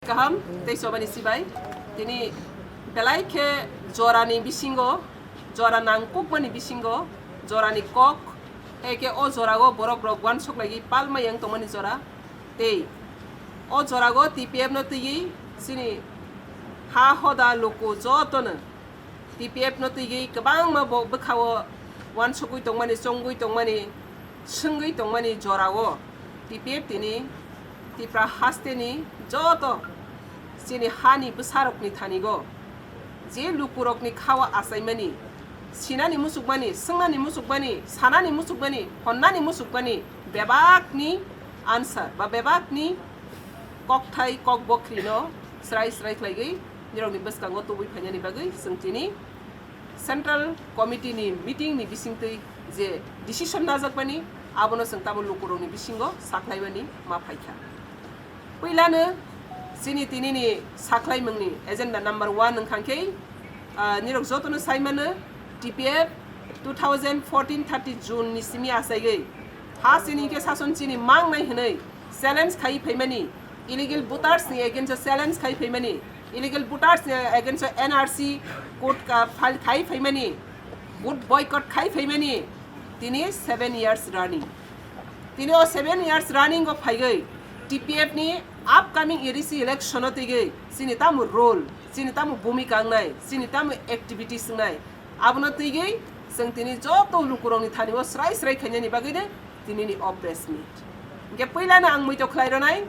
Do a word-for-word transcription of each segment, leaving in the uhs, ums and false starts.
Kaham tei chobani sibai. Tini belai khe jorani bisingo, jora nangkukmani bisingo, jorani kok, eke o jorao borok rok uansuk lagi palma yang tongmani jora. Tei o jorago T P F no twiwi chini ha hoda luku jotono T P F no twiwi kwbangma bo bwkhao uansukwi tongmani, chongwi tongmani, swngwi tongmani jorao T P F tini Tipra hasteni joto chini hani bwsarokni thanigo je lukurokni khao achaimani, sinani muchukmani, swngnani muchukmani, sanani muchukmani, honnani muchukmani bebakni answer ba bebakni kokthai kokbokrino srai srai khlaiwi nirokni bwskango tubui phainani bagwi chwng tini Central Committee ni meeting ni bisingtwi je decision najakmani, abono chwng tamo lukurokni bisingo sakhlaimani ma phaikha. Puilano chini tinini sakhlaimungni agenda number one wngkha khe, ah, nirok jotono saimano T P F two thousand fourteen thirty June ni simi achaigwi ha chini khe sason chini mangnai hwnwi challenge khai phaimani, illegal voters ni against o challenge khai phaimani, illegal voters ni against o N R C court ka file khai phaimani, vote boycott khai phaimani, tini seven years running. Tini o seven years running o phaigwi T P F ni upcoming A D C election o twiwi chini tamo role, chini tamo bhumika wngnai, chini tamo activities wngnai, abono twiwi chwng tini joto lukurokni thani o srai srai khainani bagwi de tinini o press meet. Hingke puilano ang muito khlai rwnai,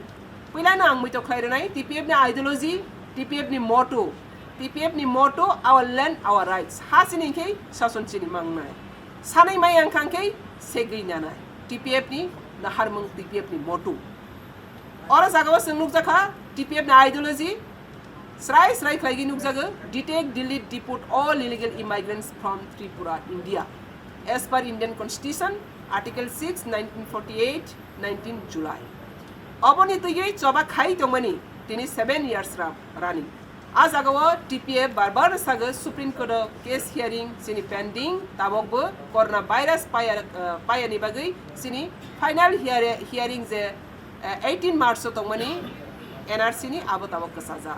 puilano ang muito khlai rwnai T P F ni ideology, T P F ni motto, T P F ni motto, "Our land, our rights." Ha chini khe sason chini mangnai. Sanai mai ang khang khe segwi nanai. T P F ni naharmung, T P F ni motto. Oro jagao chwng nukjakha T P F ni ideology, srai srai khlaigwi nukjago, "Detect, delete, deport all illegal immigrants from Tripura, India, as per Indian Constitution, Article six, nineteen forty-eight, nineteen July." Oboni twiwi choba khai tongmani tini seven years ra-, running. A jagao T P F bar bar sago Supreme Court o case hearing chini pending, tabokbo corona virus paya, eh, payani bagwi chini final hear-, hearing je, eh, eighteen March o tongmani N R C ni abo tabok kwchajak.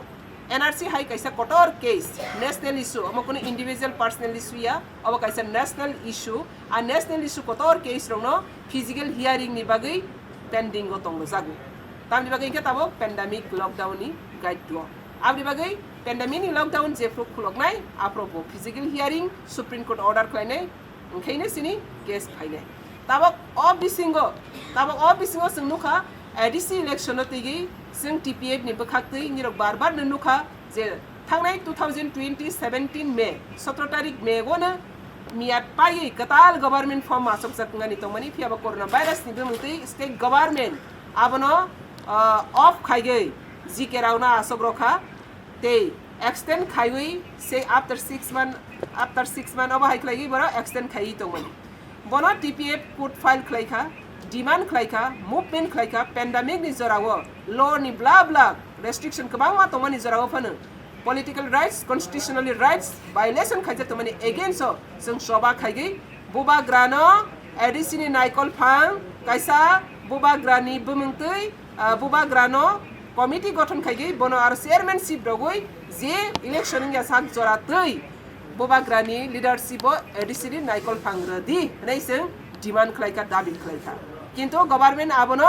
N R C hai kaisa kotor case, national issue, omo kunu individual personal issue ya, obo kaisa national issue. A national issue kotor case rokno physical hearing ni bagwi pending o tongjago. Tamni bagwi hwnkhe tabok pandemic lockdown ni guide o. Aboni bagwi pandemic ni lockdown jephru khuloknai, aphuru bo physical hearing, Supreme Court order khlainai, wngkhaino chini case phainai. Tabok o bisingo, tabok o bisingo chwng nukha, A D C election no twiwi chwng T P F ni bwkhaktwi nirok bar bar no nukha je thangnai two thousand twenty seventeen May, sotro tarik May o no miyat paiwi kwtal government form achukjak wngani tongmani, phiyaba corona virus ni bumungtwi state government abono, ah, off khaigwi G K rokno achuk rokha. Tei extend khaiwi se after six month, after six month obo hai khlaiwi borok extend khaiwi tongmani. Bono T P F court file khlaikha, demand khlaikha, movement khlaikha, pandemic ni jorao law ni bla bla restriction kwbangma tongmani jorao phano political rights, constitutional rights violation khaijak tongmani against o chwng choba khaigwi Bubagrano A D C ni naikol phang kaisa Bubagrani bumungtwi, ah, Bubagrano committee gothon khaigwi bono aro chairmanship rogwi je election wngya sak jora twi Bubagrani leadership o A D C ni naikol phang rwdi hwnwi chwng demand khlaikha, dabi khlaikha. Kintu government abono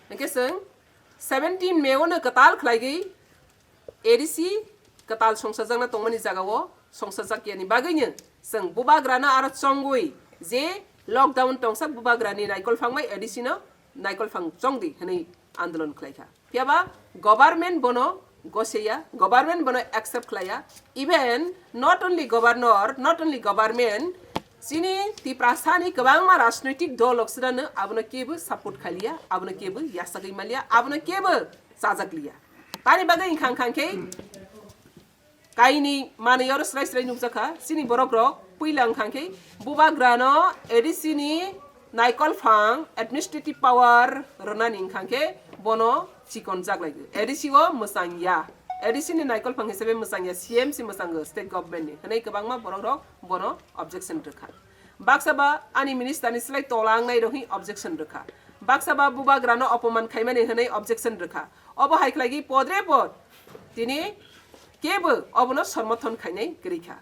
hwnkhe chwng seventeen May o no kwtal khlaigwi A D C kwtal songsajakna tongmani jagao songsajakyani bagwino chwng Bubagrano aro chongwi je lockdown tongsak Bubagrani naikol phang bai A D C no naikol phang chongdi hwnwi andolon khlaikha. Phiyaba government bono goseiya, government bono accept khlaiya. Even not only governor, not only government, chini Tiprasani kwbangma rajnoitik dol rok swnano abono kebo support khailiya, abono kebo yachagwi maliya, abono kebo chajakliya. Tani bagwi wngkha, wngkha khe kaini manwi oro srai srai nukjakha, chini borok rok puila wngkha khe Bubagrano A D C ni naikol phang administrative power rwnani wngkha khe bono chikon jaklaigo. A D C o mwchang ya, A D C ni naikol phang hisabe mwchang ya, C M si mwchango state government ni hwnwi kwbangma borok rok bono objection rwkha. Baksa ba ani minister ni slai tola wngnai rok hi objection rwkha. Baksa ba Bubagrano opoman khaimani hwnwi objection rwkha. Obo hai khlaigwi podre pod Tini kebo obono somorthon khainai kwrwi kha.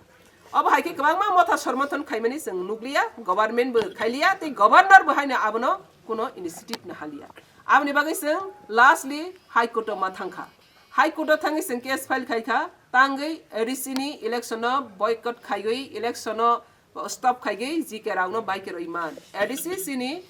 Obo hai khe kwbangma motha somorthon khaimani chwng nukliya, government bo khailiya, tei governor bo haino abono kuno initiative nahaliya. Aboni bagwi chwng lastly High Court o ma thangkha. High Court o thangwi chwng case file khaikha, tangwi A D C ni election no boycott khaiwi election no stop khaigwi G K rok no bai keroi man. A D C chini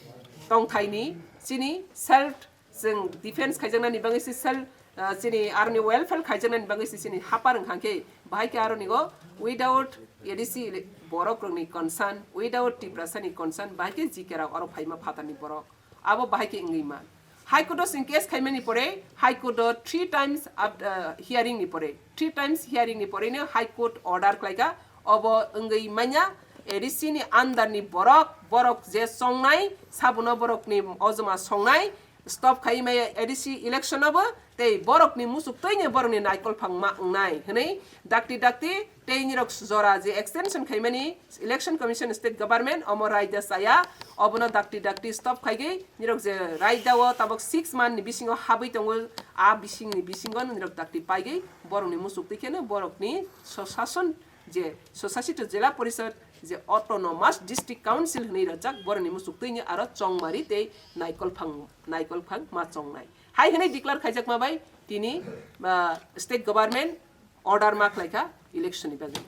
tongthai ni, chini self, chwng defense khaijaknani bagwi se self, ah, chini aroni welfare khaijaknani bagwi se chini hapar wngkha khe, bahai khe aroni go without A D C borok rokni concern, without Tiprasa ni concern, bahai khe G K rok oro phaima phatarni borok. Abo bahai khe wngwi man. High Court o chwng case khaimani pore, High Court o three times up, uh, hearing ni pore, three times hearing ni pore no High Court order khlaikha, obo wngwi manya A D C ni under ni borok, borok je songnai, sabuno borok ni ojoma songnai, stop khai maya A D C election obo, tei borok ni musuk twi ni borok ni naikol phang ma wngnai hwnwi dakti dakti tei nirok jora je extension khaimani Election Commission, State Government omo raida chaya, obono dakti dakti stop khaigwi nirok je raida o tabok six month ni bisingo habwi tongo, a bising ni bisingo nirok dakti paigwi borok ni musuk twi kheno borok ni swsashan je swsasito Jila Porishad je Autonomous District Council hwnwi rwjak borok ni musuk twi ni aro chongmari tei naikol phang, naikol phang ma chongnai hai hwnwi declare khaijakma bai tini, ah, State Government order ma khlaikha election ni bagwi.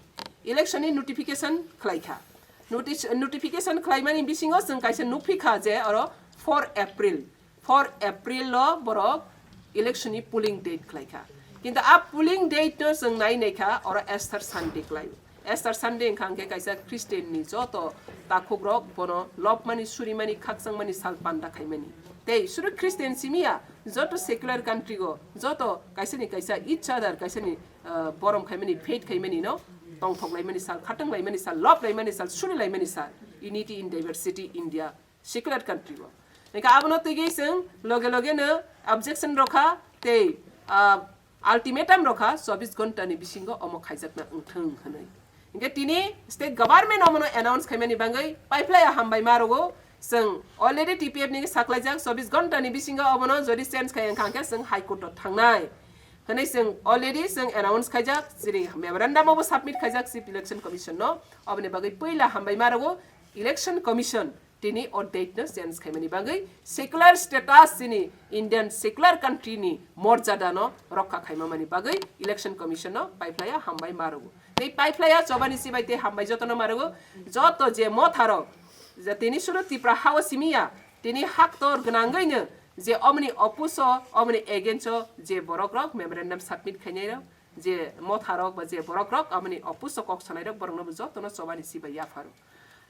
Election ni notification khlaikha. Notice, notification khlaimani bisingo chwng kaisa nukphikha je oro four April, four April lo borok election ni polling date khlaikha. Kintu a polling date no chwng nai naikha oro Easter Sunday khlai. Easter Sunday wngkha hwnkhe kaisa Christian ni joto takhukrok bono lobmani, surimani, khakchangmani sal panda khaimani. Tei suru Christian simiya, joto secular country go, joto kaisa ni kaisa each other, kaisa ni, ah, borom khaimani, faith khaimani no, tongthok laimani sal, khatang laimani sal, lob laimani sal, suri laimani sal, unity in diversity India, secular country go. Hingke abono twi chwng loge loge no objection rokha tei, ah, ultimatum rokha chobbish ghonta ni bisingo omo khaijakna wngthwng hwnwi. Hingke tini state government omono announce khaimani bagwi paiphlaiya hambai ma rwgo. Chwng already T P F ni saklaijak chobbish ghonta ni bisingo omono jodi change khai wngkha hwnkhe chwng High Court o thangnai hwnwi chwng already chwng announce khaijak, chini memorandum obo submit khaijak Chief Election Commission no. Oboni bagwi puila hambai ma rwgo Election Commission tini o date no change khaimani bagwi secular status chini Indian secular country ni morjada no rokha khaimamani bagwi Election Commission no paiphlaiya hambai ma rwgo. Tei paiphlaiya chobani sibai tei hambai jotono ma rwgo. Joto je motharok je tini suru Tipra hao simiya tini haktor gwnangwi no je omni opuso omni against o je borok rok memorandum submit khainai rok je motharok ba je borok rok omni opuso kok sanai rok borok no jotono chobani sibai yapharo.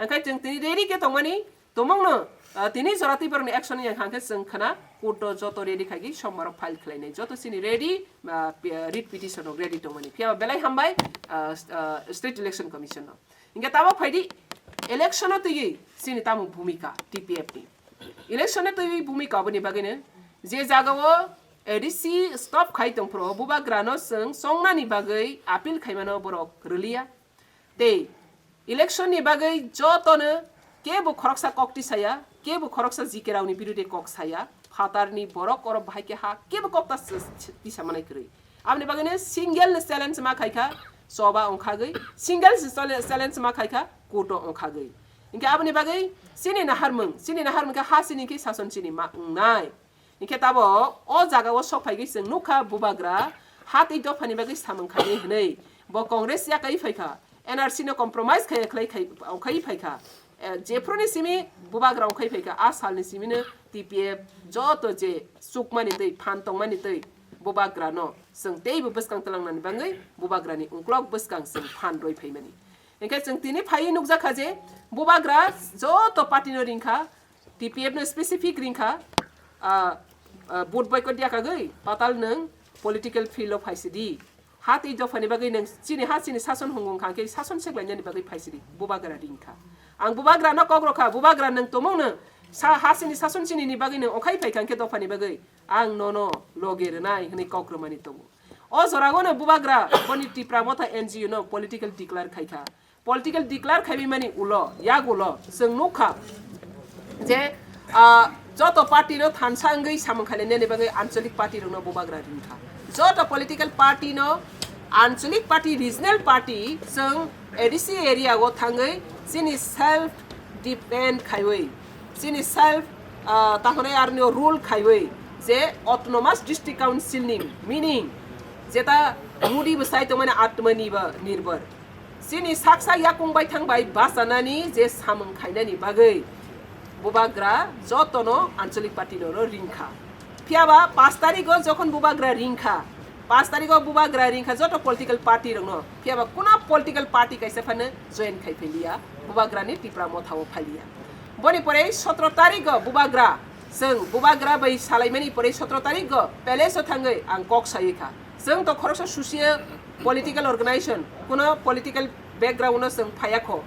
Hingke chwng tini ready khe tongmani, tomongno, ah, tini jora twi borokni action ya hwnkhe chwng khna court o joto ready khaigwi sombar o file khlainai. Joto chini ready, ah, pi-, ah, writ petition rok ready tongmani. Phiya ba belai hambai, ah, st-, ah, State Election Commission no. Hingke tamo phaidi election o twiwi chini tamo bhumika T P F ni. Election o twiwi bhumika oboni bagwino je jaga o A D C stop khai tongphuru bubagra no chwng chongnani bagwi appeal khaimano borok rwliya. Tei election ni bagwi jotono kebo khoroksa kok tisaya, kebo khoroksa G K rokni birude kok saya, phatarni borok oro bahai khe ha kebo kok ta s-, s-, tisa manai kwrwi. Aboni bagwino single ni challenge ma khaikha, choba ongkhagwi, single ni chale-, challenge ma khaikha, court o ongkhagwi. Hinkhe aboni bagwi chini naharmung, chini naharmung khe ha chini khe sason chini ma wngnai. Hinkhe tabok o jaga o sok phaigwi chwng nukha bubagra ha tei dophani bagwi samung khainai hwnwi. Bo Congress yakai phaikha, N R C no compromise khai khlai khai, khai phaikha. Eh, jephru ni simi bubagra ongkhai phaikha, a sal ni simi no T P F joto je chukmani tei phan tongmani tei bubagra no chwng teibo bwskang twlangnani bagwi bubagra ni ungklok bwskang chwng phan roi phaimani. Hinkhe chwng tini phaiwi nukjakha je bubagra joto party no ringkha, T P F no specific ringkha, ah, ah, vote boycott ya kagwi patal nwng political field o phaisidi. Ha tei dophani bagwi nwng chini ha chini sason hwngo wngkha khe sason seklainani bagwi phaisidi. Bubagra ringkha. Ang bubagra no kok rokha, bubagra nwng tomong no sa ha chini sason chini ni bagwi nwng okhai phaikha khe dophani bagwi ang nono loge rwnai hwnwi kok rwmani tongo. O jorao no bubagra boni Tipra Motha N G O no political declare khaikha. Political declare khaimani ulo, yagulo, chwng nukha je, ah, joto party no thansa wngwi samung khainani bagwi anchalik party rokno bubagra ringkha. Joto political party no, anchalik party, regional party, chwng A D C area o thangwi chini self depend khaiwi, chini self, ah, tahone arni rule khaiwi, je autonomous district council ni meaning, jeta Modi bwsai tongmani Atmanirbhar. Chini saksa yakung baithang bai bachanani je samung khainani bagwi bubagra jotono anchalik party no ringkha. Phiyaba paanch tarikh o jokhon bubagra ringkha, paanch tarikh o bubagra ringkha joto political party rokno, phiyaba kuna political party kaisa phano join khai phailiya, bubagrani Tipra Motha o phailiya. Boni pore sotro tarikh o bubagra, chwng bubagra bai salaimani pore sotro tarikh o palace o thangwi ang kok sawi kha. Chwng to khoroksa susiya political organization, kuno political background no chwng phaiya kho.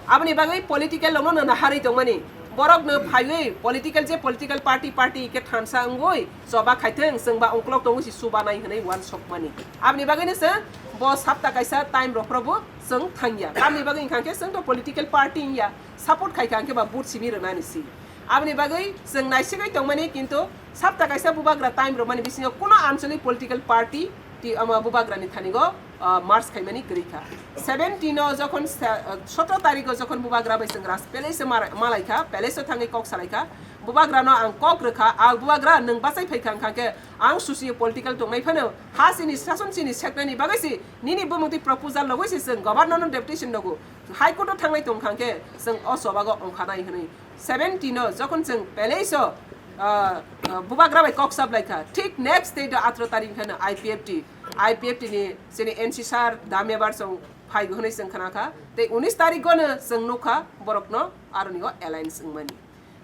Aboni bagwi political rokno no naharwi tongmani. Borok no phaiwi political je political party, party khe thansa wngwi choba khaithwng, chwng ba ongkolok tongwi si suba nai hwnwi uansukmani. Aboni bagwi no chwng bo sapta kaisa time rok phoro bo chwng thangya. Tamni bagwi wngkha khe chwng to political party wngya, support khai kha hwnkhe ba vote simi rwnani si. Aboni bagwi chwng naisigwi tongmani, kintu sapta kaisa bubagra time rwmani bisingo kuno anchalik political party ti, ama bubagrani thanigo, ah, merge khaimani kwrwi kha. Seventeen o jokhon sa-, ah, sotro tarikh o jokhon bubagra bai chwng Raj Palace o mara-, malai kha, palace o thangwi kok salai kha, bubagrano ang kok rwkha, "A bubagra, nwng bachai phai kha wngkha khe ang susi political tongnai phano ha chini sason chini seknani bagwi si nini bumung twi proposal logwi si chwng governor no deputation nogo, High Court o thangnai tong kha khe chwng o chobago ongkha nai," hwnwi. Seventeen o jokhon chwng palace o, ah, ah, bubagra bai kok sablai kha, thik next day do atro tarikh kheno I P F T, I P F T ni chini N C sir Damya Barsong phai hwnwi chwng khna kha, tei unis tarikh gono chwng nuk kha borokno aroni o alliance wngmani.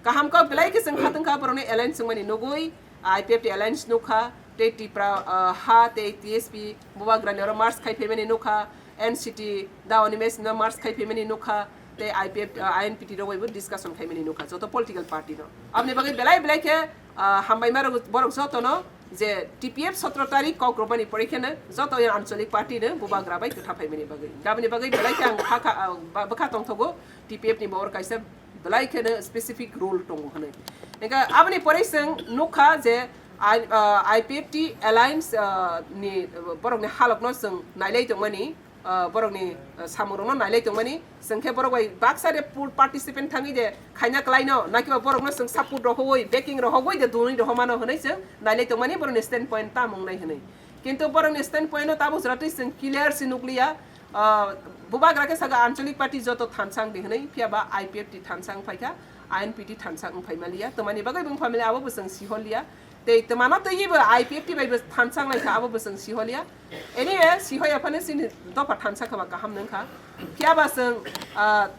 Kaham kok belai khe chwng khatwng kha borokni alliance wngmani nugwi, I P F T alliance nuk kha, tei Tipra, ah, ha tei T S P bubagrani oro merge khai phaimani nuk kha, N C T Daoni mes no merge khai phaimani nuk kha, tei I P F, ah, I N P T rok bai bo discussion khaimani nuk kha joto political party no. Aboni bagwi belai belai khe, ah, hambaima rok borok joto no je T P F sotro tarikh kok rwmani pore kheno joto yang anchalik party no bubagra bai kwtha phaimani bagwi. Aboni bagwi belai khe ang kha kha, ah, ba-, bwkha tongthogo T P F ni bo oro kaisa belai kheno specific role tongo hwnwi. Hingkhe aboni pore chwng nuk kha je I-, ah, I P F T alliance, ah, ni, ah, borokni halokno chwng nailai tongmani, ah, borokni, ah, samungrokno nailai tongmani, chwng khe borok bai baksa de full participant thangwi de khaina kwlaino, nakiba borokno chwng support rohogwi, backing rohogwi de donwi rohomano hwnwi chwng nailai tongmani borokni stand point tamo wngnai hwnwi. Kintu borokni stand point no tabuk jora twi chwng clear se nukliya, ah, bubagra khe saka anchalik party joto thansa wng di hwnwi, phiya ba I P F T thansa wng phai kha, I N P T thansa wng phai maliya, twmani bagwi bo wng phai maliya, abo bo chwng siholiya. Tei twmano twiwi bo I P F T bai bo thansa wng lai kha, abo bo chwng siholiya. Anyway, sihoya phano chini dopha thansa kha ba kaham nung kha. Phiya ba chwng, ah,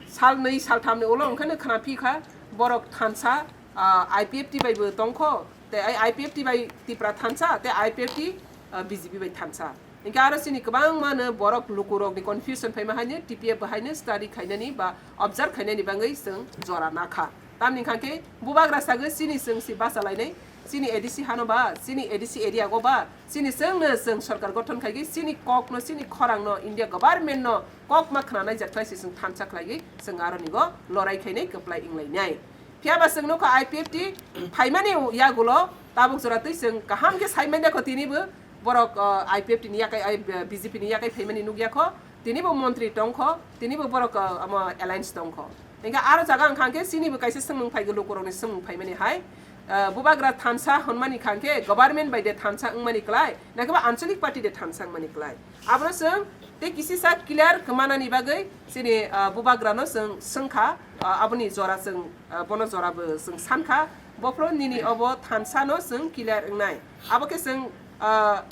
sal nwi sal tham ni ulo wng kheno khna phi kha borok thansa, ah, I P F T bai bo tong kho, tei I P F T bai Tipra thansa, tei I P F T, ah, B J P bai thansa. Hingke aro chini kwbangma no borok lukurokni confusion phaima haino T P F bo haino study khainani ba observe khainani bagwi chwng jora nakha. Tamni hwnkhe bubagra sagwi chini chwng si bachalainai, chini A D C hano ba, chini A D C area go ba, chini chwngno chwng sorkar gothon khaigwi chini kokno, chini khorangno, India government no kokma khwnanai jak khlai si chwng thansa khlaiwi chwng aroni go lorai khainai, kwplai wnglainai. Phiya ba chwng nukha I P F T phaimani yagulo tabuk jora twi chwng kaham khe sai manya kho tini bo borok, uh, I P F T ni yakai, ai, B J P ni yakai phaimani nukya kho, tini bo montri tong kho, tini bo borok, uh, amo alliance tong kho. Hingkhe aro jaga wngkha khe chini bo kaisa swngmung phai lukurokni swngmung phaimani hai, uh, bubagra thansa hwnmani kha khe government bai de thansa wngmani klai, nakhe ba anchalik party de thansa wngmani klai. Abono chwng tei kisisa clear khe manani bagwi chini, ah, bubagrano chwng swngkha, ah, aboni jora chwng, ah, bono jora bo chwng sankha, bophro nini obo thansano chwng clear wngnai. Abo khe chwng, ah,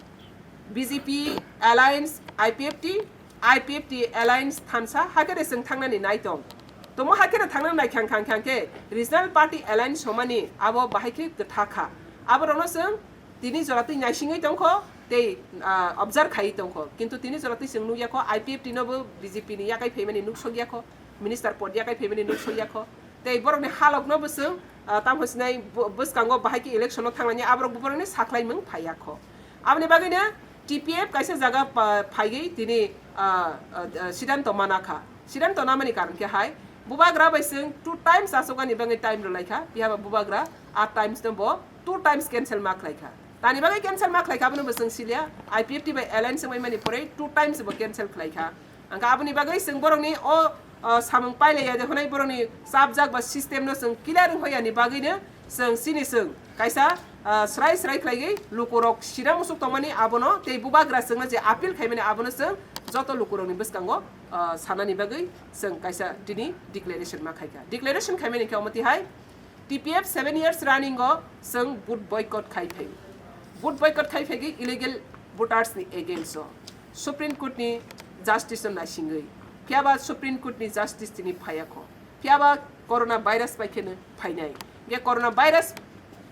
B J P alliance, I P F T, I P F T alliance thansa hakhe de chwng thangnani nai tong. Tomo hakhe de thangnani nai khang khang khang khe regional party alliance somani abo bahai khe kwtha kha. Aborokno chwng tini jora twi naisingwi tongkho, tei, ah, observe khaiwi tongkho. Kintu tini jora twi chwng nukya kho, I P F T no bo B J P ni yakai phaimani nuksokya kho, minister pod yakai phaimani nuksokya kho. Tei borokni halokno bo chwng, ah, tamo sinai bo-, bwskango bahai khe election o thanglaiya, aborok bo borokni saklaimung phaiya kho. Aboni bagwino T P F kaisa jaga pa-, phaigwi tini, ah, ah, ah, sidanto mana kha. Sidanto namani karon khe hai, bubagra bai chwng two times achukani bagwi time rwlai kha, phiya ba bubagra a times no bo two times cancel ma khlai kha. Tani bagwi cancel ma khlai kha, abono bo chwng siliya. I P F T bai alliance wngmani pore two times bo cancel khlai kha. Ang kha aboni bagwi chwng borokni o, o, samung pailaiya de hwnwi borokni chapjak ba system no chwng clear wng hoyani bagwino chwng chini chwng kaisa, ah, srai srai khlaiwi lukurok sina musuk tongmani abono tei bubagra chwngno je appeal khaimani abono chwng joto lukurokni bwskango, ah, sanani bagwi chwng kaisa tini declaration ma khaikha. Declaration khaimani khe omo tihai, T P F seven years running o chwng vote boycott khai phai. Vote boycott khai phai illegal voters ni against o. Supreme Court ni justice no naisingwi. Phiyaba Supreme Court ni justice tini phaya kho. Phiyaba corona virus pai kheno phainai. Ge corona virus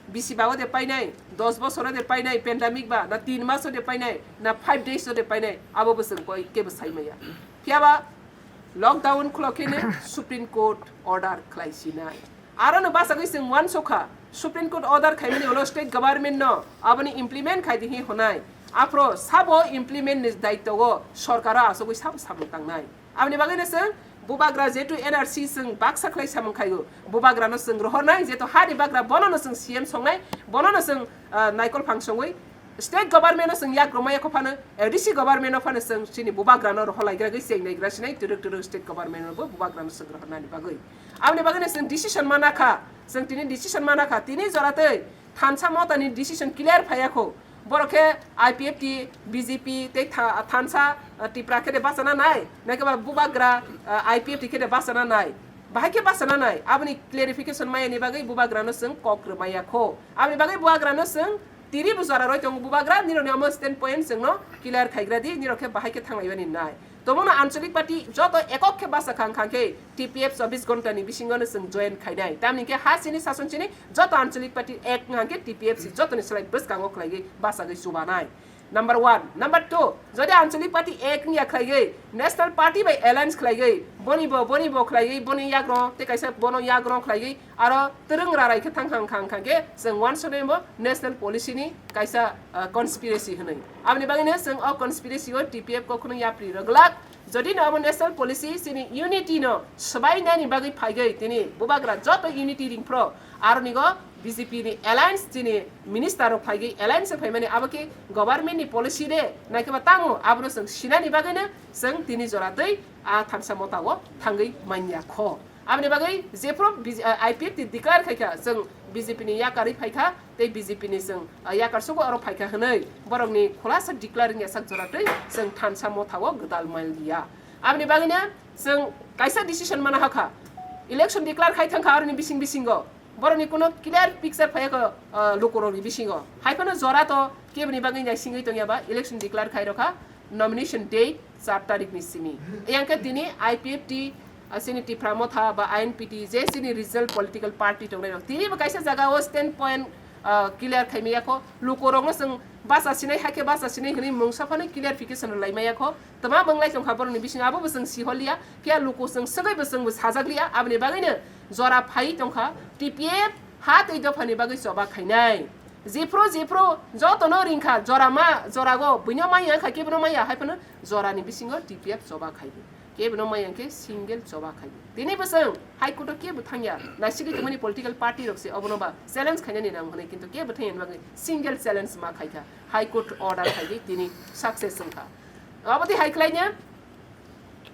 bisi ba o de painai, dos bosor o de painai, pandemic ba, na tin mas o de painai, na five days o de painai, abo bo chwng koi kebo sai maya. Phiyaba lockdown khulok kheno Supreme Court order khlai sinai. Aro no bachagwi chwng uansukha, Supreme Court order khaimani ulo state government no aboni implement khai di hi hwnai. Aphro sabo implement ni daityo o sorkaro achugwi sabo samung tangnai. Aboni bagwino chwng bubagra jehetu N R C chwng baksa khlai samung khaio, bubagrano chwng rohornai, jehetu hani bagra bonono chwng C M songnai, bonono chwng, ah, naikol phang songwi state government no chwng yak romaya kho phano, A D C government no phano chwng chini bubagrano rohorlaigra gwi cheng naigra sinai, twrwk twrwk state government no bo bubagrano chwng rohornani bagwi. Aboni bagwino chwng decision mana kha, chwng tini decision mana kha, tini jora tei thansa motani decision clear phaiya kho. Borok khe I P F T, B J P tei tha-, thansa, ah, Tipra khe de bachana nai, naikhe ba bubagra, ah, I P F T khe de bachana nai. Bahai khe bachana nai, aboni clarification maya ni bagwi bubagrano chwng kok rwmaya kho. Aboni bagwi bubagrano chwng tiri bo jora roi tongo bubagra, nirokni omo stand point chwngno clear khaigra di, nirok khe bahai khe thanglaibani nai. Tongmungno ancholik party joto ekok khe basa kha wngkha khe T P F chobbish ghonta ni bisingo no chwng join khainai. Tamni khe ha chini sason chini joto ancholik party ek wngkha khe T P F si jotoni slai bwskango khlaiwi bachagwi chubanai. Number one. Number two, jodi ancholik party ek wngya khlaiwi national party bai alliance khlaiwi boni bo, boni bo khlaiwi boni yagrong tei kaisa bono yagrong khlaiwi aro twrwng rarai khe thang thang thang thang khe chwng uansuknai bo national policy ni kaisa, ah, conspiracy hwnwi. Aboni bagwino chwng o conspiracy o T P F kok khwnwi yapri rwglak. Jodi no abo national policy chini unity no swbainani bagwi phaigwi tini bubagra joto unity ringphro aroni go B J P ni alliance chini minister rok phaigwi alliance phaimani abo khe government ni policy de naikhe ba tamo abono chwng sinani bagwino chwng tini jora tei a thansa mota o thangwi manya kho. Aboni bagwi jephru B J, ah, I P F T declare khaikha, chwng B J P ni yakarwi phaikha, tei B J P ni chwng, ah, yakar sugo aro phaikha hwnwi borokni khulasa declare wngya sak jora tei chwng thansa motha o gwdal manliya. Aboni bagwino chwng kaisa decision mana hakha, election declare khai thangkha aroni bising bisingo borokni kuno clear picture phaiya kho, ah, lukurokni bisingo. Haiphano jora to keboni bagwi naisingwi tongya ba election declare khai rokha, nomination date char tarikni simi. Yang khe tini I P F T, ah, chini Tipra Motha ba I N P T, je chini regional political party tongnai rok, tini bo kaisa jaga o stand point, ah, clear khai maya kho. Lukurokno chwng basa sinai, hakhe basa sinai hwnwi mungsa phano clarification rwlai maya kho. Tama bwnglai tongkha borokni bisingo, abo bo chwng siholiya, phiya luku chwng swgwi bo chwng bo sajak liya, aboni bagwino jora phai tongkha T P F ha tei dophani bagwi choba khainai. Jephru jephru jotono ringkha, jora ma, jorago buino maya wngkha, kebono maya, hai phano jorani bisingo T P F choba khaibo. Kebono maya wngkhe single choba khaibo. Tini bwswng High Court o kebo thangya, naisigwi tongmani political party rok se obono ba challenge khainani nang hwnwi, kintu kebo thangya bagwi single challenge ma khaikha. High Court order khaigwi tini success wngkha. Obo tei hai khlaina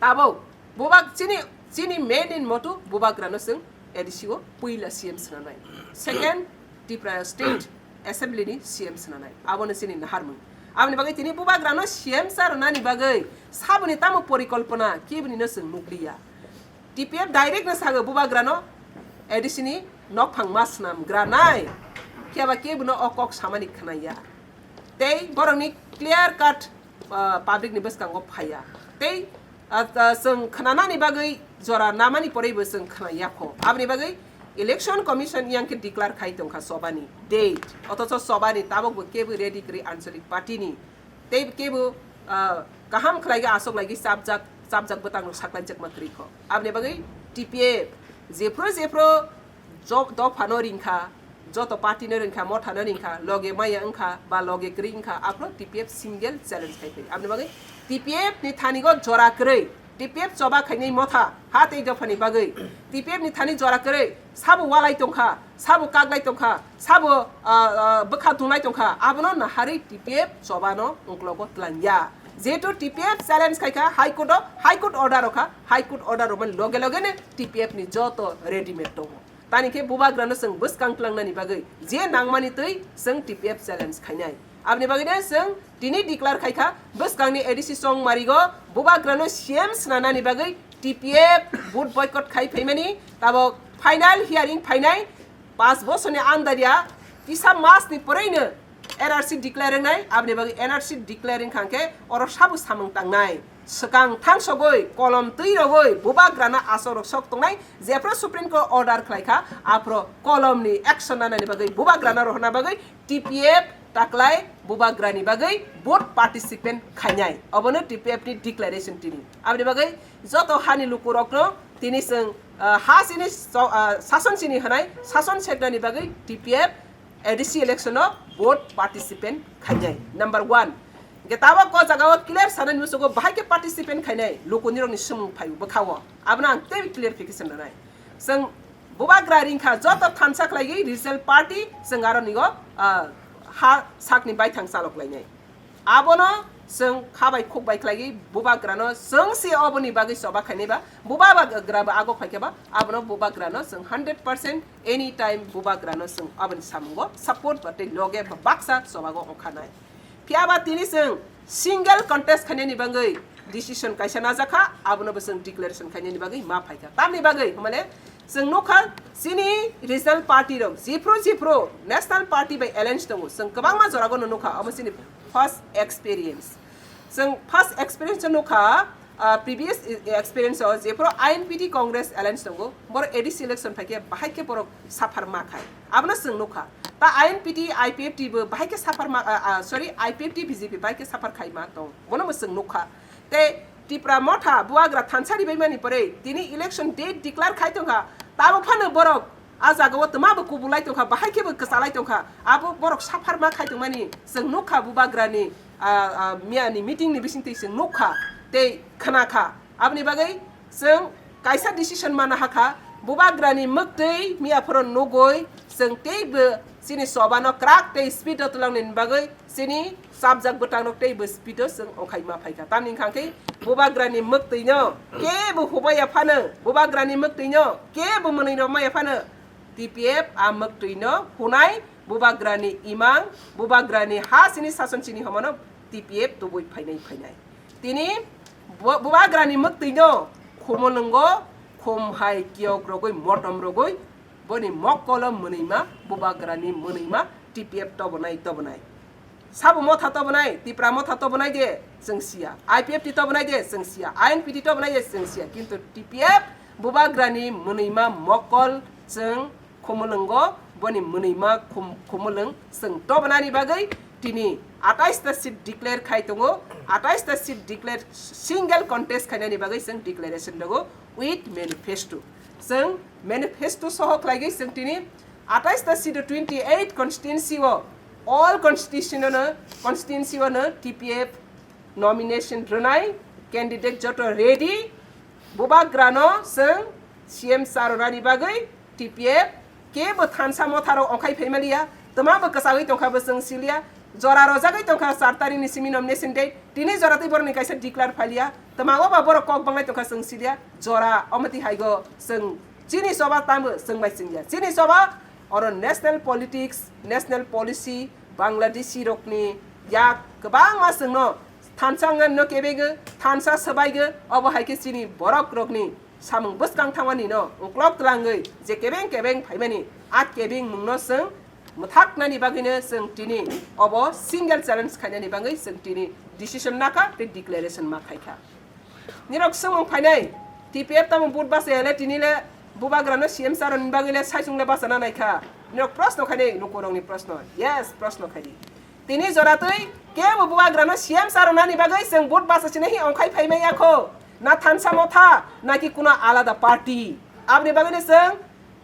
tabuk bubak chini, chini main in motu bubagrano chwng A D C o puila C M swnanai. Second, Tripura State Assembly ni C M swnanai. Abono chini naharmung. Aboni bagwi tini bubagrano C M sa rwnani bagwi saboni tamo porikolpona keboni no chwng nukliya. T P F direct no sago bubagrano A D C ni nokphang ma swnam granai. Phiya ba kebono o kok samani khnaya. Tei borokni clear cut, ah, public ni bwskango phaiya. Tei, ah, ah, chwng khnanani bagwi jora namani porwi bo chwng khnaya kho. Aboni bagwi Election Commission yang khe declare khai tongkha chobani date. Othocho chobani tabuk bo kebo ready kwrwi anchalik party ni. Tei kebo, ah, kaham khlai khe aswk lai khe chapjak, chapjak bwtang rok saklai jakma kwrwi kho. Aboni bagwi T P F jephru jephru jo-, dophano ringkha, joto party no ringkha, mothano ringkha, loge maya wngkha ba loge kwrwi wngkha, aphuru T P F single challenge khai phai. Aboni bagwi T P F ni thani go jora kwrwi, T P F choba khainai motha ha tei dophani bagwi T P F ni thani jora kwrwi sabo walai tongkha, sabo kaklai tongkha, sabo, ah, ah, bwkha tunglai tongkha, abono naharwi T P F chobano uklogo twlangya. Jehetu T P F challenge khaikha High Court o, High Court order rokha, High Court order romani loge loge no T P F ni joto readymade tongo. Tani khe bubagrano chwng bwskang twlangnani bagwi je nangmani twi chwng T P F challenge khainai. Aboni bagwi de chwng tini declare khaikha, bwskangni A D C Chongmarigo bubagrano C M swnanani bagwi T P F vote boycott khai phaimani, tabok final hearing phainai, panch bosorni andariya kisa masni pwrwino N R C declare wngnai, aboni bagwi N R C declare wngkha hwnkhe oro sabo samung tangnai. Swkang thangsogwi, kolom twi rogwi bubagrano aswk rok sok tongnai, jephru Supreme Court order khlaikha, aphru kolomni action nanani bagwi bubagrano rohorna bagwi T P F taklai bubagrani bagwi vote participant khainai. Obono T P F ni declaration tini. Aboni bagwi joto hani lukurokno tini chwng, ah, ha sini so-, ah, sason sini hwnai, sason seknani bagwi T P F A D C election o vote participant khainai. Number one. Hwnkhe tabok o jaga o clear sanani musugo bahai khe participant khainai lukunirokni swmung phai bwkha o. Abono ang tei clarification rwnai. Chwng bubagra ringkha joto thansa khlaigwi regional party chwng aroni o, ah, ha sakni baithang chalok lainai. Abono chwng kha bai khuk bai khlaigwi bubagrano chwng se oboni bagwi choba khainai ba, bubagra bo ago phaikhe ba, abono bubagrano chwng hundred percent anytime bubagrano chwng aboni samungo support ba tei loge ba baksa chobago ongkhanai. Phiya ba tini chwng single contest khainani bagwi decision kaisa najakha, abono bo chwng declaration khainani bagwi ma phaikha. Tamni bagwi hwnmale chwng nukha chini regional party rok jephru jephru national party bai alliance tongo, chwng kwbangma jorago no nukha, omo chini first experience. Chwng first experience no nukha, ah, previous i-, experience o jephru I N P T Congress alliance tongo, boro A D C election phaikhe bahai khe borok suffer ma khai. Abono chwng nukha. Ta I N P T, I P F T bo bahai khe suffer ma, ah, ah, sorry, I P F T B J P bahai khe suffer khai ma tong. Bono bo chwng nukha. Tei Tipra Motha bubagra thansa ribaimani pore tini election date declare khai tongkha. Tamo phano borok a jaga o twma bo kubulai tongkha, bahai khe bo kwchalai tongkha. Abo borok suffer ma khai tongmani chwng nukha bubagrani, ah, ah, miyani meeting ni bisingtwi chwng nukha tei khnakha. Aboni bagwi chwng kaisa decision mana hakha, bubagrani mwktwi miya phoro nugwi chwng teibo chini choba no kwrak tei speed o twlangnani bagwi chini chapjak bwtang rok teibo speed o chwng ongkhai ma phaikha. Tamni wngkha khe bubagrani mwktwi no kebo hubaya phano, bubagrani mwktwi no kebo mwnwi rok maya phano T P F a mwktwi no hunai, bubagrani imang, bubagrani ha chini sason chini homono T P F tubui phainai phainai. Tini bu-, bubagrani mwktwi no khumulwngo, khum hai kiyok rogwi, motom rogwi, boni mokkolo mwnwima, bubagrani mwnwima T P F tobonai tobonai. Sabo motha tobonai, Tipra motha tobonai de chwng siya, I P F T tobonai de chwng siya, I N P T tobonai de chwng siya, kintu T P F bubagrani mwnwima mokkol chwng khumulwngo, boni mwnwima khum-, khumulwng chwng tobonani bagwi tini atais ta seat declare khai tongo, atais ta seat declare single contest khainani bagwi chwng declaration rogo with manifesto. Chwng manifesto soho khlaigwi chwng tini atais ta seat o twenty eight constituency o all constitution no, constituency o no T P F nomination rwnai candidate joto ready. Bubagrano chwng C M sa rwnani bagwi T P F kebo thansa motha rok ongkhai phaimaliya, twma bo kwchagwi tongkha bo chwng siliya, jora rojagwi tongkha char tarikni simi nomination date, tini jora tei borokni kaisa declare phailiya, twma o ba borok kok banglai tongkha chwng siliya, jora omo twi haigo chwng chini choba tamo chwng bai chwngya, chini choba oro national politics, national policy, Bangladeshi rokni yak kwbangma chwngno thansa wngna no kebego, thansa swbaigo, obo hai khe chini borok rokni samung bwskang thangmani no uklok twlangwi je kebeng kebeng phaimani a kebeng mungno chwng mwthaknani bagwino chwng tini obo single challenge khainani bagwi chwng tini decision nakha tei declaration ma khaikha. Nirok swngmung phainai, T P F tamo vote bachayale tini le bubagrano C M sa rwni bagwi le saichung le bachana naikha. Nirok proshno khainai lukurokni proshno. Yes, proshno khaidi. Tini jora twi kebo bubagrano C M sa rwnani bagwi chwng vote bachachina hi ongkhai phaimai yakho. Na thansa motha, na ki kuno alada party. Aboni bagwino chwng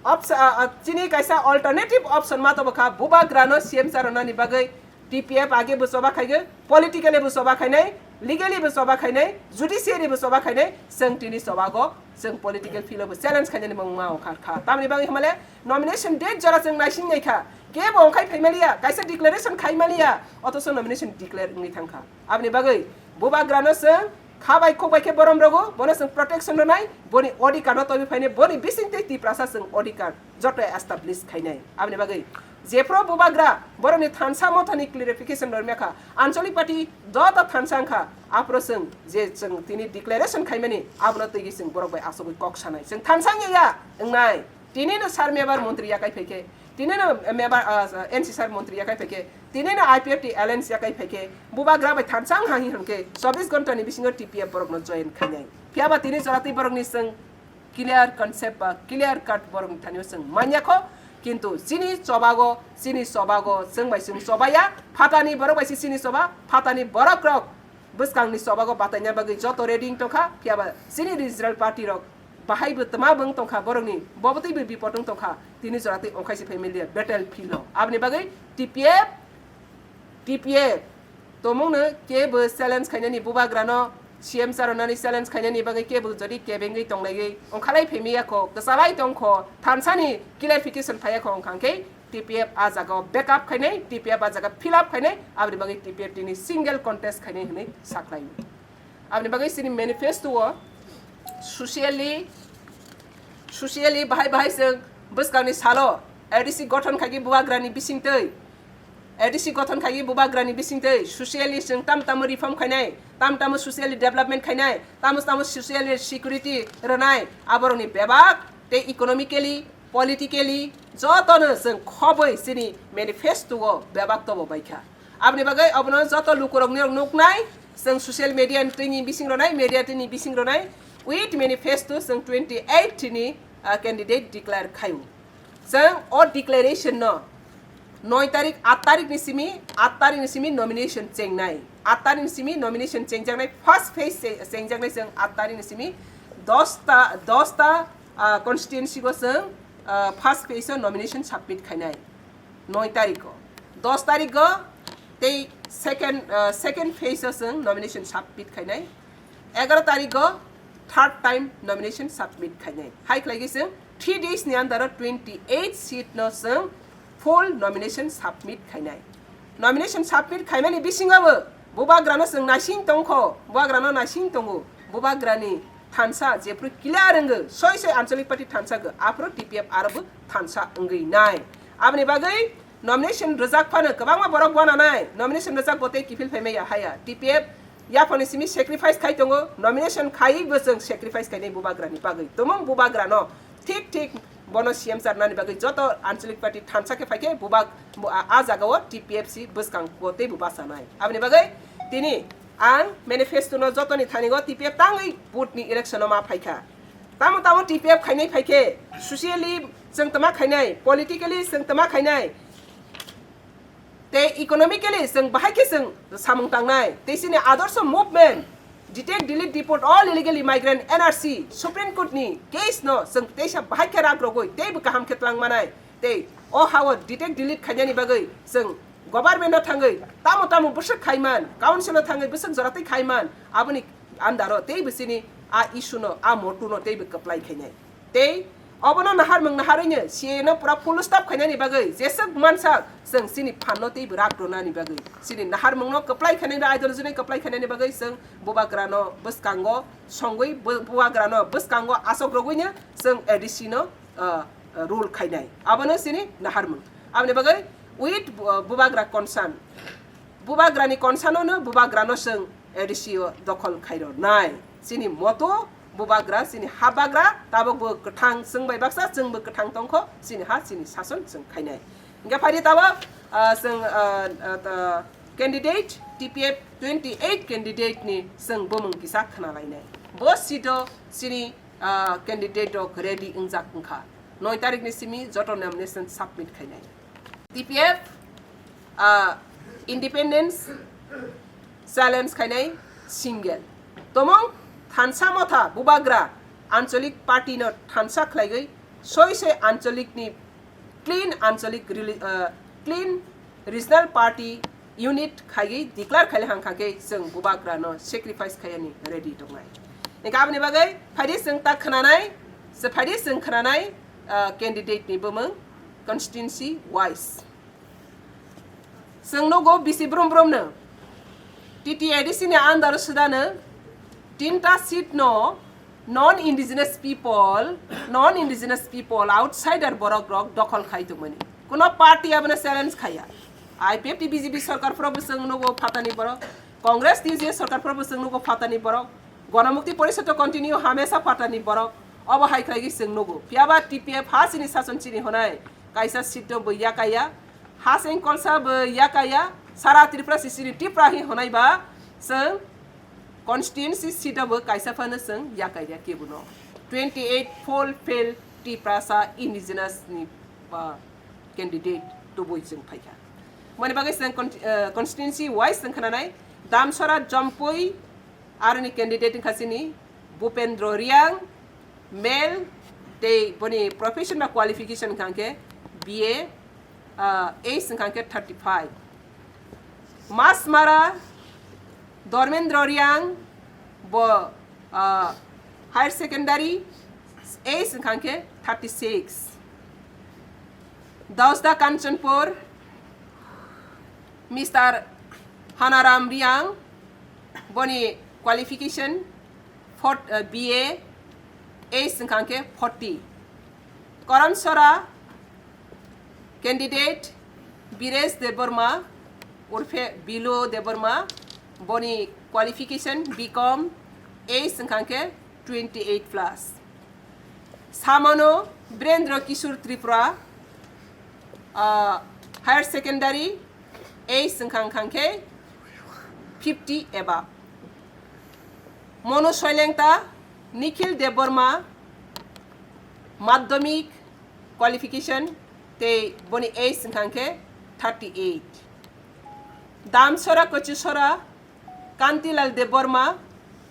option, ah, ah, chini kaisa alternative option ma tobokha, bubagrano C M sa rwnani bagwi T P F age bo choba khaigo, politically bo choba khainai, Legally bo choba khainai, judiciary bo choba khainai, chwng tini chobago, chwng political field o bo challenge khainani mung ma ongkha kha. Tamni bagwi hwnmale nomination date jora chwng naising nai kha, kebo ongkhai phaimaliya, kaisa declaration khaimaliya, othocho nomination declare wngwi thangkha. Aboni bagwi bubagrano chwng kha bai khuk bai khe borom rogo, bono chwng protection rwnai, boni odhikar no tobwi phainai, boni bisingtwi Tiprasa chwng odhikar joto establish khainai. Aboni bagwi jephru bubagra borokni thansa mothani clarification rwmya kha, anchalik party joto thansa wngkha, aphuru chwng je chwng tini declaration khaimani abono twiwi chwng borok bai achugwi kok sanai. Chwng thansa wngya ya wngnai. Tini no sir mebar montri yakai phaikhe, tini no mebar, ah, N C sir montri yakai phaikhe, tini no I P F T alliance yakai phaikhe, bubagra bai thansa wngha hi hwnkhe chobbish ghonta ni bisingo T P F borok no join khainai. Phiyaba tini joratwi borok ni chwng clear concept ba clear cut borok ni thani o chwng manya kho, kintu chini chobago, chini chobago chwng bai chwng chobaya, phatani borok bai se chini choba, phatani borok rok bwskang ni chobago bataina bagwi joto ready wng tongkha, phiyaba chini regional party rok bahai bo twma bo wng tongkha, borok ni bo bwtwi bo bipot wng tongkha, tini jora twi ongkhai se family battle field o. Aboni bagwi T P F, T P F tomungno kebo challenge khainani, bubagrano C M charonani challenge khainani bagwi kebo jodi kebengwi tonglaiwi ongkhalai phemiya kho, kwchalai tong kho, thansani clarification phaiya kho wngkha khe T P F a jaga o backup khainai, T P F a jaga fill up khainai, aboni bagwi T P F tini single contest khainai hwnwi saklai. Aboni bagwi chini manifesto o socially, socially bahai bahai chwng bwskangni salo A D C gothon khaikhe bubagrani bisingtwi, A D C gothon khaikhe bubagrani bisingtwi socially chwng tam tamo reform khainai, tam tamo socially development khainai, tamo tamo socially security rwnai, aborokni bebak tei economically, politically jotono chwng khobwi chini manifesto o bebak tobo baikha. Aboni bagwi abono joto lukurokni rok nuknai, chwng social media ni twi ni bising rwnai, media twi ni bising rwnai, with manifesto chwng twenty eight ni, ah, candidate declare khaio. Chwng o declaration no noi tarik, aat tarik ni simi, aat tarik ni simi nomination chengnai. Aat tarik ni simi nomination chengjaknai, first phase che-, chengjaknai chwng aat tarik ni simi dos ta, dos ta, ah, constituency go chwng, ah, first phase o nomination submit khainai. Noi tarik o, dos tarik o tei second, ah, second phase o chwng nomination submit khainai. Egaroh tarik o third time nomination submit khainai. Hai khlaigwi chwng three days ni under o twenty eight seat no chwng full nomination submit khainai. Nomination submit khaimani bisingo bo bubagrano chwng naising tongkho, bubagrano naising tongo, bubagrani thansa jephru clear wngwi soi soi anchalik party thansa go, aphuru T P F aro bo thansa wngwi nai. Aboni bagwi nomination rwjak phano kwbangma borok wananai, nomination rwjak bo tei kiphil phaimaya haya. T P F yaphani simi sacrifice khai tongo, nomination khaiwi bo chwng sacrifice khainai bubagrani bagwi. Tumung bubagrano thik thik bono C M charnani bagwi joto anchalik party thansa khe phaikhe bubak bo a, a jaga o T P F si bwskang bo tei bo bachanai. Aboni bagwi tini ang manifesto no jotoni thani go T P F tangwi vote ni election o ma phaikha. Tamo tamo T P F khainai phaikhe, socially chwng tama khainai, politically chwng tama khainai, tei economically chwng bahai khe chwng samung tangnai, tei chini adorsho movement, detect, delete, deport all illegal immigrant, N R C, Supreme Court ni case no chwng teisa bahai khe rak rogwi teibo kaham khe twlang manai, tei o ha o detect, delete khainani bagwi chwng government no thangwi tamo tamo bwswk khaiman, council no thangwi bwswk jora twi khaiman, aboni andaro teibo chini a issue no, a motu no teibo kwplai khainai. Tei obono naharmung naharwino C A A no pura full stop khainani bagwi jeswk mansak chwng chini phanno teibo rak rwnani bagwi, chini naharmungno kwplai khainani ba ideology no kwplai khainani bagwi chwng bubagrano bwskango songwi bu-, bubagrano bwskango asok rogwino chwng A D C no, ah, ah, rule khainai. Abono chini naharmung. Aboni bagwi with bu-, bubagra concern. Bubagrani concern-o no bubagrano chwng A D C o dokhol khairwnai. Chini moto bubagra, chini habagra, tabok bo kwthang, chwng bai baksa chwng bo kwthang tongkho, chini ha, chini sason chwng khainai. Hingke phaidi tabok, ah, chwng, ah, ah, ta-, candidate, T P F twenty eight candidate ni chwng bumung kisa khna lainai. Bo seat o chini, ah, candidate rok ready wngjak wngkha. Noi tarik ni simi joto nomination submit khainai. T P F, ah, independence challenge khainai single. Tomong thansa motha bubagra anchalik party no thansa khlaigwi soi soi anchalik ni clean anchalik reli-, ah, clean regional party unit khaiwi declare khaile hang kha khe chwng bubagrano sacrifice khaiyani ready tongnai. Hingkhe aboni bagwi phaidi chwng ta khwnanai, se phaidi chwng khwnanai, ah, candidate ni bumung constituency wise. Chwng nugo bisi brum brum no T T A D C ni under o swdano tinta seat no non indigenous people, non indigenous people, outsider borok rok dokhol khai tongmani. Kuno party abono challenge khaiya. I P F T B J P sarkar phoro bo chwng nugo phatani borok, Congress T J sarkar phoro bo chwng nugo phatani borok, Ganamukti Porishad to continue hamesa phatani borok. Obo hai khlai chwng nugo. Phiyaba T P F ha chini sason chini honai kaisa seat no bo yakaya. Haseng kolsa bo yakaya, sara Tripura si chini Tripura hi honai ba, chwng constituency seat bo kaisa phano chwng yakaya kebono. Twenty eight full fail Tiprasa indigenous ni, ah, candidate tubui chwng phaikha. Mani bagwi chwng con-, ah, constituency wise chwng khwnanai, Damsora Jompui, aroni candidate wngkha chini Bhupendra Riang, male, tei boni profession ba qualification wngkha khe B A, ah, age wngkha khe thirty five. Masmara Dharmendra Riang, bo, ah, higher secondary, age wngkha khe thirty six. Dausda Kanchanpur, Mister Hanaram Riang, boni qualification fort-, uh, B A, age wngkha khe forty. Koramsora candidate Biresh Debbarma, urphe Bilo Debbarma, boni qualification B Com, age wngkha khe twenty eight plus. Samano Birendra Kishore Tripura, ah, higher secondary, age wngkha khe fifty above. Monu Soilengta, Nikhil Debbarma, madhyamik qualification, tei boni age wngkha khe thirty eight. Damsora Kochisora, Kantilal Debbarma,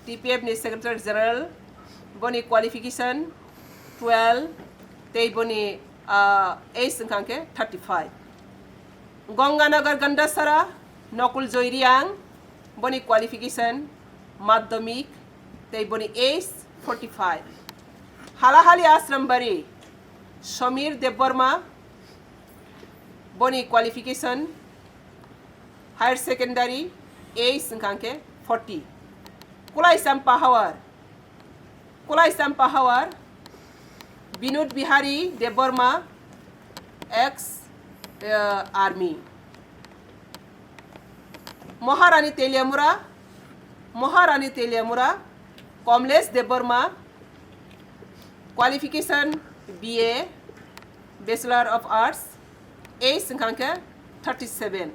T P F ni Secretary General, boni qualification twelve, tei boni, ah, age wngkha khe thirty five. Ganganagar Gandasara, Nakul Joy Riang, boni qualification madhyamik, tei boni age forty five. Halahali Asrambari, Samir Debbarma, boni qualification higher secondary, age wngkha khe forty. Kulai Champa Hawar, Kulai Champa Hawar, Binod Bihari Debbarma, ex, eh, army. Maharani Teliamura, Maharani Teliamura, Kamlesh Debbarma, qualification B A, Bachelor of Arts, age wngkha khe thirty seven.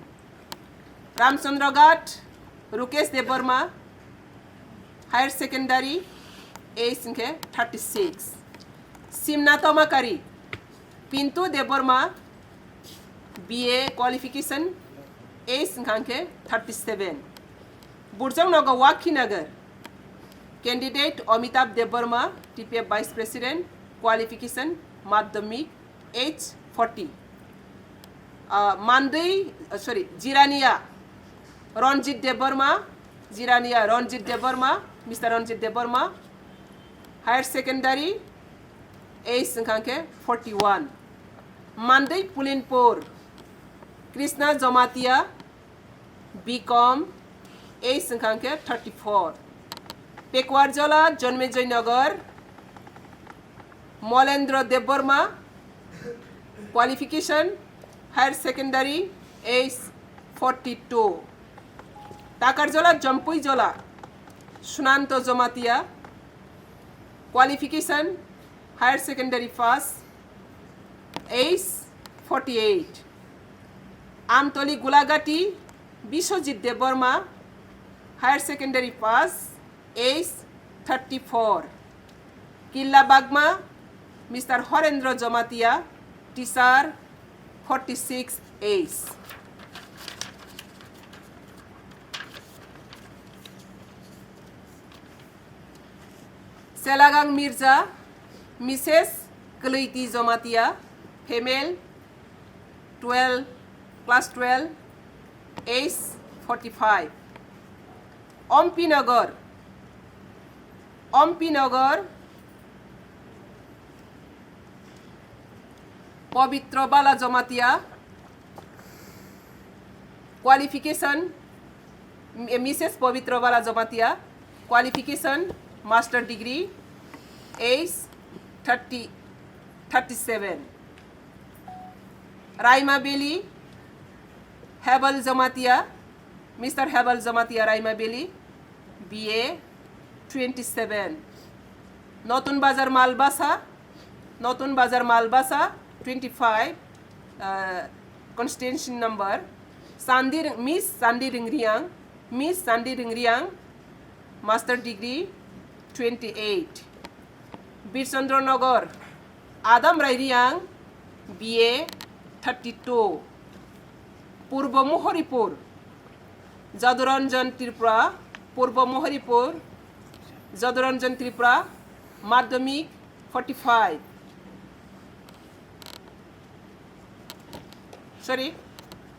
Ramchandra Ghat, Rukesh Debbarma, higher secondary, age wngkha khe thirty six. Simna Tomakari, Pintu Debbarma, B A qualification, age wngkha khe thirty seven. Burjang Nogo Wakhinagar, candidate Amitabh Debbarma, T P F Vice President, qualification madhyamik, age forty. Ah, Mandwi, ah, sorry, Jirania Ranjit Debbarma, Jirania Ranjit Debbarma, Mister Ranjit Debbarma, higher secondary, age wngkha khe forty one. Mandwi Pulinpur, Krishna Jamatia, B Com, age wngkha khe thirty four. Pekuarjola Jonmejoy Nagar, Molendra Debbarma, qualification higher secondary, age forty two. Takarjola Jampuijola, Sunanto Jamatia, qualification higher secondary pass, age forty eight. Amtoli Gulagati, Biswajit Debbarma, higher secondary pass, age thirty four. Killa Bagma, Mister Horendra Jamatia, teacher, forty six age. Selagang Mirza, Missus Kalaiti Jamatia, female, twelve, class twelve, age forty-five. Ompi Nagar, Ompi Nagar, Pabitra Bala Jamatia, qualification, M-, Missus Pabitra Bala Jamatia, qualification, master degree, age thirty, thirty-seven. Raima Valley, Hebal Jamatia, Mister Hebal Jamatia, Raima Valley, B A, twenty-seven. Notun Bazar Malbasa, Notun Bazar Malbasa, twenty-five, uh, constituency number, Sandi Ring-, Miss Sandi Ringriang, Miss Sandi Ringriang, master degree, twenty-eight. Birchandra Nagar, Adam Rai Riang, B A, thirty-two. Purbo Mohoripur, Jaduranjan Tripura, Purbo Mohoripur, Jaduranjan Tripura, Madhyamik, forty-five. Sorry,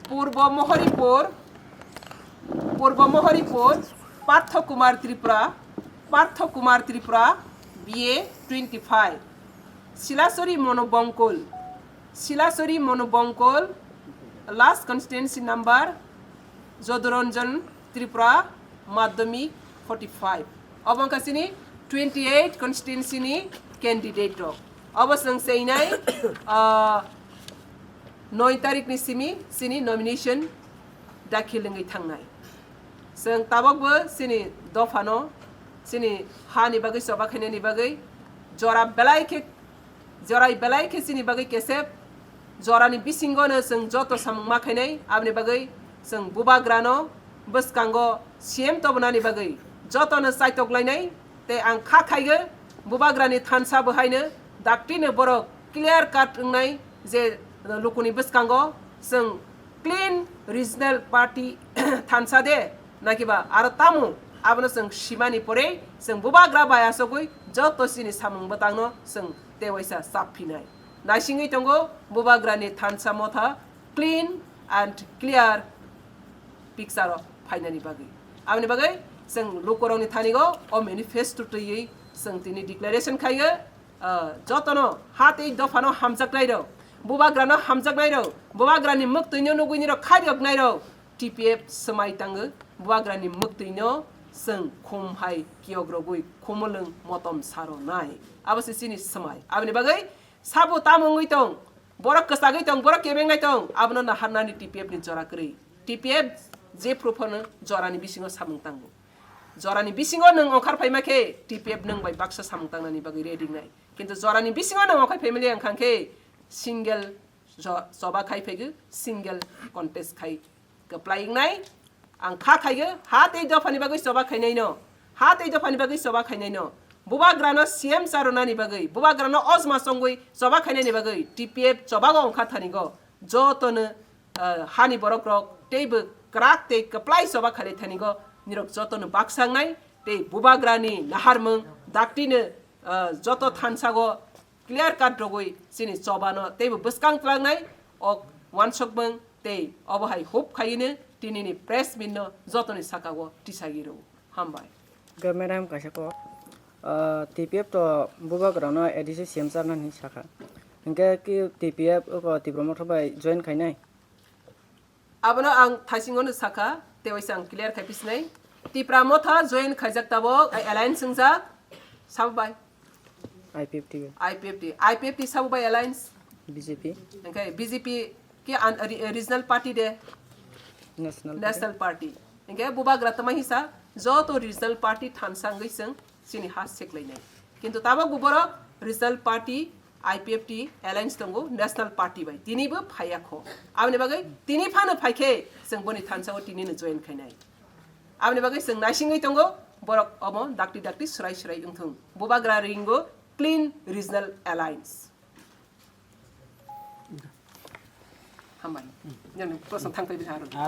Purbo Mohoripur, Purbo Mohoripur, Partha Kumar Tripura, Partha Kumar Tripura, B A, twenty-five. Silasori Monu Bongkol, Silasori Monu Bongkol, last constituency number, Jaduranjan Tripura, Madhyamik, forty-five. Obo wngkha chini twenty-eight constituency ni candidate rok. Obo chwng cheinai, ah, noi tarik ni simi chini nomination dakhil wngwi thangnai. Chwng tabokbo chini dophano, chini hani bagwi choba khainani bagwi jora belai khe, jorai belai khe chini bagwi kesep, jorani bisingono chwng joto samung ma khainai, aboni bagwi chwng bubagrano bwskango C M tobonani bagwi jotono chaitok lainai, tei ang kha khaigo bubagrani thansa bo haino daktino borok clear cut wngnai je lukuni bwskango chwng clean regional party thansa de, nakiba aro tamo abono chwng simani pore chwng bubagra bai asogwi joto chini samung bwtangno chwng tewaisa chap phinai. Naisingwi tongo bubagrani thansa motha clean and clear picture o phainani bagwi. Aboni bagwi chwng lukurokni thanigo o manifesto twiwi chwng tini declaration khaigo, ah, jotono ha tei dophano hamjaknairok, bubagrano hamjaknairok, bubagrani mwktwino nugwinirok khairoknairok, T P F swmai tango, bubagrani mwktwino chwng khum hai kiyokrogwi khumulwng motom saro nai. Abo se chini swmai. Aboni bagwi sabo tamo wngwi tong, borok kwchagwi tong, borok kebengnai tong, abono naharnani T P F ni jora kwrwi. T P F je phuru phano jorani bisingo samung tango. Jorani bisingo nwng ongkhar phaima khe T P F nwng bai baksa samung tangnani bagwi ready wngnai. Kintu jorani bisingo nwng ongkhar phaimali wngkha khe single jo-, choba khai phaigo, single contest khai kwplai wngnai. Ang kha khaigo, ha tei dophani bagwi choba khainaino, ha tei dophani bagwi choba khainaino, bubagrano C M cha rwnani bagwi, bubagrano ojma chongwi choba khainani bagwi T P F chobago ongkha thanigo jotono, ah, hani borokrok teibo kwrak tei kwplai choba khailai thanigo nirok jotono baksa wngnai tei bubagrani naharmung daktino, ah, joto thansago clear cut rogwi chini chobano teibo bwskang twlangnai ok wansukmung tei obo hai hope khaino tinini press meet no jotoni sakao tisagi rwo. Hambai. Hwnkhe madam kaisa kok, ah, T P F to bubagrano A D C C M charnani sakha. Hwnkhe ki T P F oko Tipra Motha bai join khainai? Abono ang thaisingono sakha, tei waisa ang clear khai pisinai. Tipra Motha join khaijak tabok, ai alliance wngjak, sabo bai? I P F T bai. I P F T, I P F T sabo bai alliance? B J P. Hwnkhe B J P ke an, re-, regional party de? National Party. National Party. Hwnkhe bubagra tama hisa, joto regional party thansa wngwi chwng chini ha seklainai. Kintu tabok bo borok regional party, I P F T alliance tongo national party bai. Tinibo phaiya kho. Aboni bagwi tini phano phaikhe chwng boni thansao tinino join khainai. Aboni bagwi chwng naisingwi tongo, borok omo dakti dakti swrai swrai wngthung. Bubagra ringo clean regional alliance. Hambai. Yang prosan thang pai bini harung.